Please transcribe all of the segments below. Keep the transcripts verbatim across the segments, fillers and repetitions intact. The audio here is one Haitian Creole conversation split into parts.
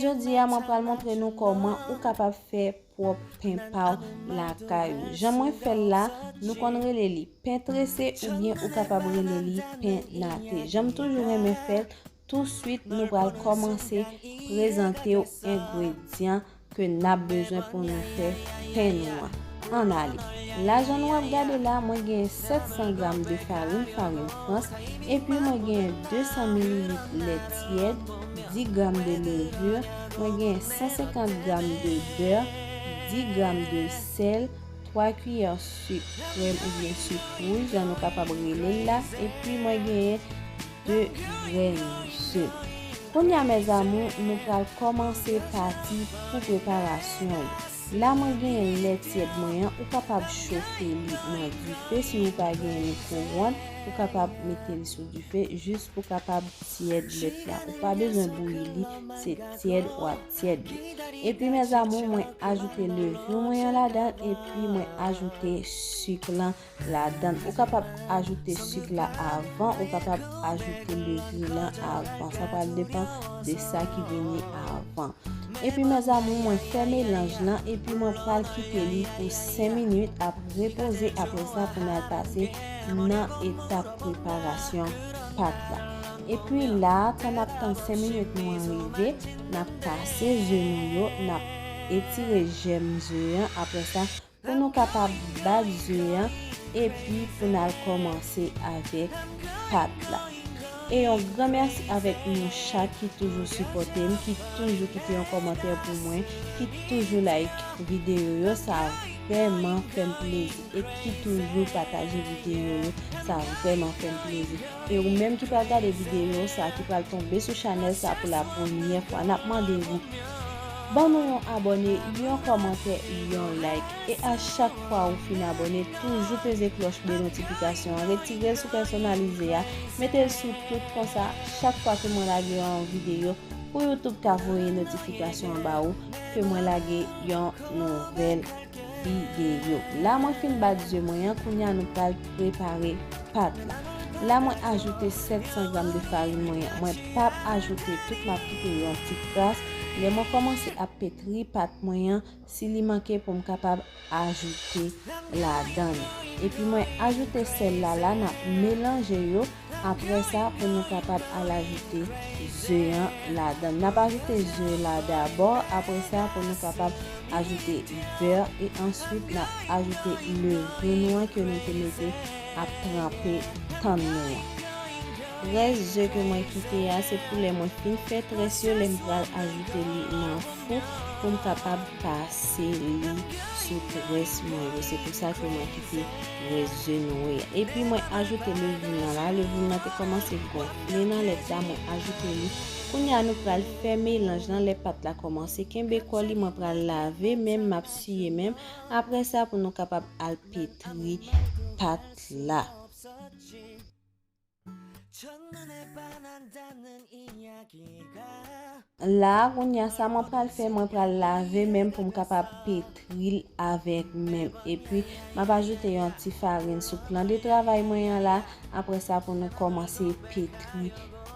Jodi a, mwen pral montre nou kòman ou kapab fè pwòp pen pa w lakay ou. Jan mwen fè l la, nou konn rele li pen trese oubyen ou kapab rele li pen nate. Jan m toujou renmen fè l, touswit nou pral kòmanse prezante w engredyan ke n ap bezwen pou nou fè pen nou an. Ann ale. Lajan nou ap gade la, mwen gen sèt san gram de farin, farin frans, epi mwen gen de san mililit lè tyèd, dis gram de levure, mwen gen san senkant gram de bè, dis gram de sèl, twa kiyè sik krèm oubyen sik wouj, jan nou kapab rele l la, epi mwen genyen de grenn ze. Kounye a, mes amours, nou pral kòmanse pati pou preparasyon yo. La, mwen genyen lè tyèd mwen an, ou kapab chofe li nan dife. Si ou pa gen mikwowonn, ou kapab mete li sou dife jis pou kapab tyèd lèt la. Ou pa bezwen bouyi li, se tyèd w ap tyèd li. Epi, mes amours, mwen ajoute levure mwen an ladan, epi mwen ajoute sik lan ladan. Ou kapab ajoute sik la avan, ou kapab ajoute levure lan avan. Sa pral depann de sa ki vini avan. Epi, mes amours, mwen fè melanj lan, epi mwen pral kite li pou senk minit ap repoze. Apre sa, pou n al pase nan etap preparasyon pat la. Epi la, tan n ap tann senk minit nou an rive, n ap kase ze nou yo, n ap etire jèm ze an. Apre sa, pou nou kapab bat ze an, epi pou n al kòmanse avèk pat la. E yon gran mèsi avèk nou chak ki toujou sipòte m, ki toujou kite yon kòmantè pou mwen, ki toujou like videyo yo. Sa vrèman fè m plezi. E ki toujou pataje videyo yo, sa vrèman fè m plezi. E ou menm ki pral gade videyo sa, ki pral tonbe sou chanèl sa pou la premyè fwa, n ap mande ou, ban nou yon abòne, yon kòmantè, yon like. E a chak fwa ou fin abòne, toujou peze klòch de notifikasyon an, retire l sou pèsonalize a, mete l sou tout, konsa, chak fwa ke mwen lage yon videyo, pou YouTube ka voye notifikasyon an ba ou ke mwen lage yon nouvèl videyo. La, mwen fin bat ze mwen an, kounye a nou pral prepare pat la. La, mwen ajoute sèt san gram de farin mwen an. Mwen p ap ajoute tout, m ap kite yon ti kras. Lè mwen kòmanse ap petri pat mwen an, si li manke pou m kapab ajoute ladan l. Epi mwen ajoute sèl la, la n ap melanje yo. Apre sa, pou nou kapab al ajoute ze an ladan. N ap ajoute ze la dabò, apre sa, pou nou kapab ajoute bè, e answit, n ap ajoute levure nou an ke nou te mete ap tranpe tan nou an. Rès ze ke mwen kite a, se pou lè mwen fin fè très yo, lè m pral ajoute li nan fou pou m kapab pase li sou très mwen yo. Se pou sa ke mwen kite rès ze nou yo. Epi mwen ajoute levure nan la. Levure nan te kòmanse gonfle nan lèt la, mwen ajoute li. Kounye a nou pral fè melanj lan. Lè pat la kòmanse kenbe kò li, mwen pral lave men m, m ap siye men m. Apre sa, pou nou kapab al petri pat la. La, kounye a sa mwen pral fè, mwen pral lave men m pou m kapab petri l avèk men m. Epi, m ap ajoute yon ti farin sou plan de travay mwen an la. Apre sa, pou nou kòmanse petri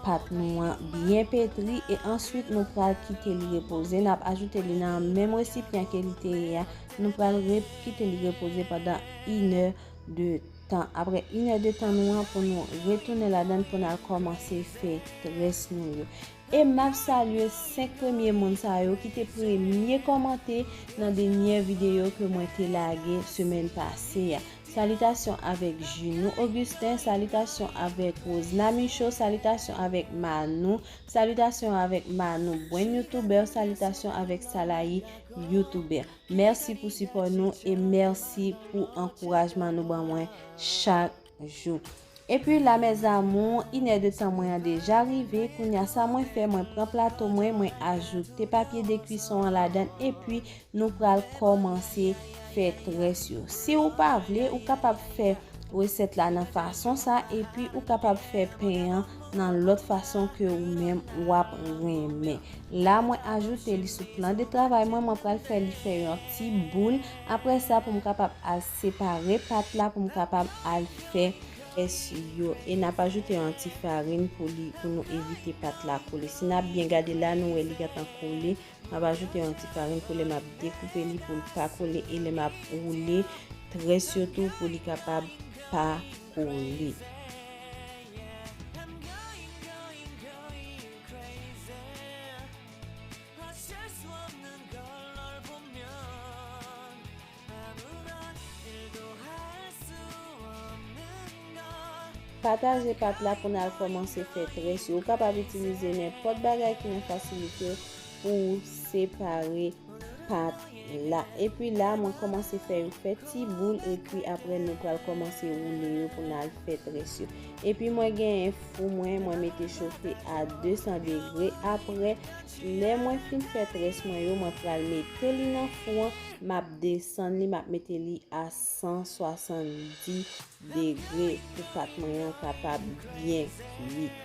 pat nou an byen petri. E answit, nou pral kite li repoze. N ap ajoute li nan menm resipyan ke li te ye a. Nou pral re-, kite li repoze pandan inè de tan. Apre inè de tan nou an, pou nou retounen ladan l pou n al kòmanse fè très nou yo. E m ap salye senk premye moun sa yo ki te premye kòmante nan dènye videyo ke mwen te lage semèn pase a. Salitasyon avèk Junou Augustin, salitasyon avèk Rosna Michaud, salitasyon avèk Manou, salitasyon avèk Manou Bwen YouTuber, salitasyon avèk Salayi YouTuber. Mèsi pou sipò nou e mèsi pou ankourajman nou ban mwen chak jou. Epi la, mes amours, inè de tan mwen an deja rive. Kounye a sa mwen fè, mwen pran plato mwen, mwen ajoute papye de kwison an ladan l, epi nou pral kòmanse fè très yo. Si ou pa vle, ou kapab fè resèt la nan fason sa, epi ou kapab fè pen an nan lòt fason ke ou menm w ap renmen. La, mwen ajoute li sou plan de travay mwen, mwen pral fè li fè yon ti boul. Apre sa, pou m kapab al separe pat la, pou m kapab al fè Rès yo, e n ap ajoute yon ti farin pou li, pou nou evite pat la kole. Si n ap byen gade la, nou wè li gentan kole. M ap ajoute yon ti farin pou lè m ap dekoupe li pou l pa kole, e lè m ap woule très yo tou pou li kapab pa kole. Pataje pat la pou n al kòmanse fè très yo. Ou kapab itilize nenpòt bagay ki nan fasilite w pou w separe pat la. Epi la, mwen kòmanse fè yo fè ti boul, epi apre nou pral kòmanse woule yo pou n al fè très yo. Epi mwen genyen fou mwen, mwen mete chofe a de san degre. Apre, lè mwen fin fè très mwen yo, mwen pral mete li nan fou an, m ap desann li, m ap mete li a san swasanndis degre pou pat mwen an kapab byen kwit.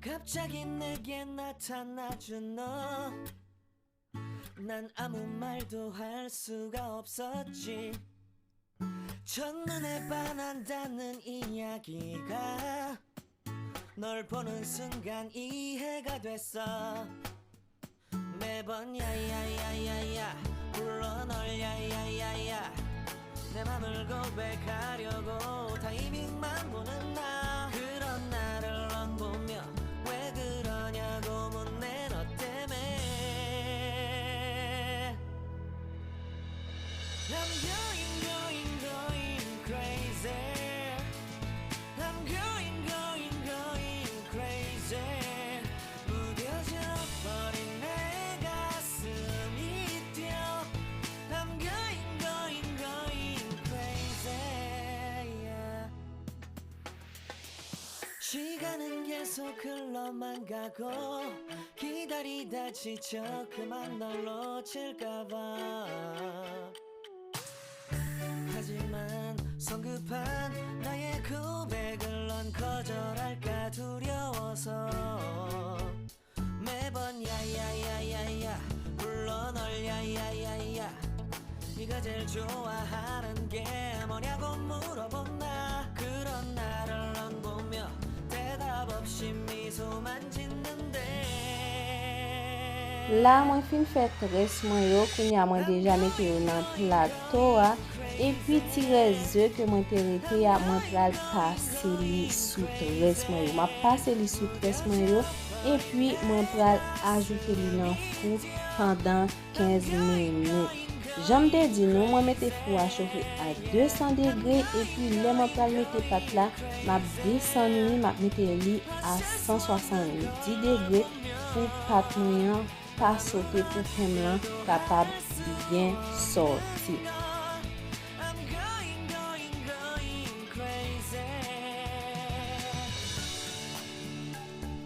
갑자기 내게 나타나준 너. 난 아무 말도 할 수가 없었지. 첫눈에 반한다는 이야기가 널 보는 순간 이해가 됐어. 매번 야야야야야 불러 널. 야야야야야 내 맘을 고백하려고 타이밍만 보는 나. 그런 나를 넌 보며 왜 그러냐고 묻네. 너 때문에 I'm going, going, going crazy. I'm going, going, going crazy. 무뎌져 버린 내 가슴이 뛰어. I'm going, going, going crazy. Yeah. 시간은 계속 흘러만 가고 기다리다 지쳐 그만 널 놓칠까봐. 하지만 성급한 나의 고백을 넌 거절할까 두려워서 매번 야야야야야 불러 널. 야야야야 네가 제일 좋아하는 게 뭐냐고 물어본 나. 그런 나를 넌 보며 대답 없이 미소만 짓는데. La, mwen fin fè très mwen yo, kounye a mwen deja mete yo nan plato a. Epi ti rès ze ke mwen te rete a, mwen pral pase li sou très mwen yo. M ap pase li sou très mwen yo, epi mwen pral ajoute li nan fou pandan kenz minit. Jan m te di nou, mwen mete fou a chofe a de san degre, epi lè mwen pral mete pat la, m ap desann li, m ap mete li a san swasanndis degre pou pat mwen an pa sote, pou pen m lan kapab byen sòti.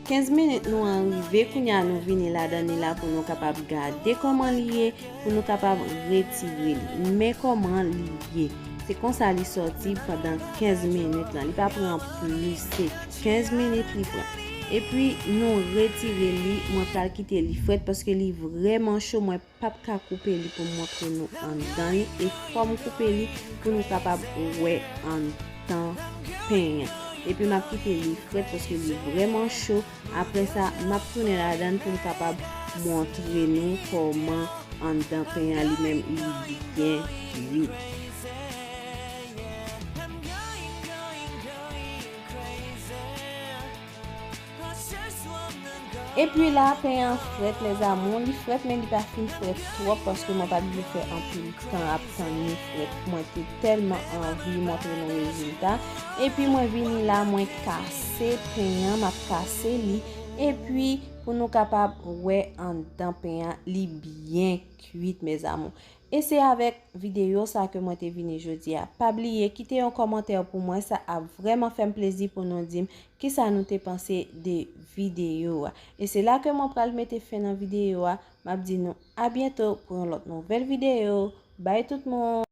Kenz minit nou an rive, kounye a nou vini ladan li la pou nou kapab gade kòman li ye, pou nou kapab retire li. Men kòman li ye. Se konsa li sòti pandan kenz minit lan. Li pa pran plis, se kenz minit li pran. Epi nou retire li, mwen pral kite li frèt paske li vrèman cho, mwen p ap ka koupe li pou m montre nou anndan li, e fò m koupe li pou nou kapab wè anndan pen an. Epi m ap kite li frèt paske li vrèman cho. Apre sa, m ap tounen ladan l pou m kapab montre nou kòman anndan pen an li menm li byen kwit. Epi la, pen an frèt, les amours, li frèt, men li pa fin frèt twòp, paske mwen pa t vle fè anpil tan ap tann li frèt. Mwen te tèlman anvi montre nou rezilta. Epi mwen vini la, mwen kase pen an, m ap kase li. Epi, pou nou kapab wè anndan pen an, li byen kwit, mes amours. E se avèk videyo sa ke mwen te vini jodi a. Pa bliye kite yon kòmantè pou mwen, sa ap vrèman fè m plezi pou nou di m kisa nou te panse de videyo a. E se la ke mwen pral mete fen nan videyo a. M ap di nou a byento pou yon lòt nouvèl videyo. Bay tout moun!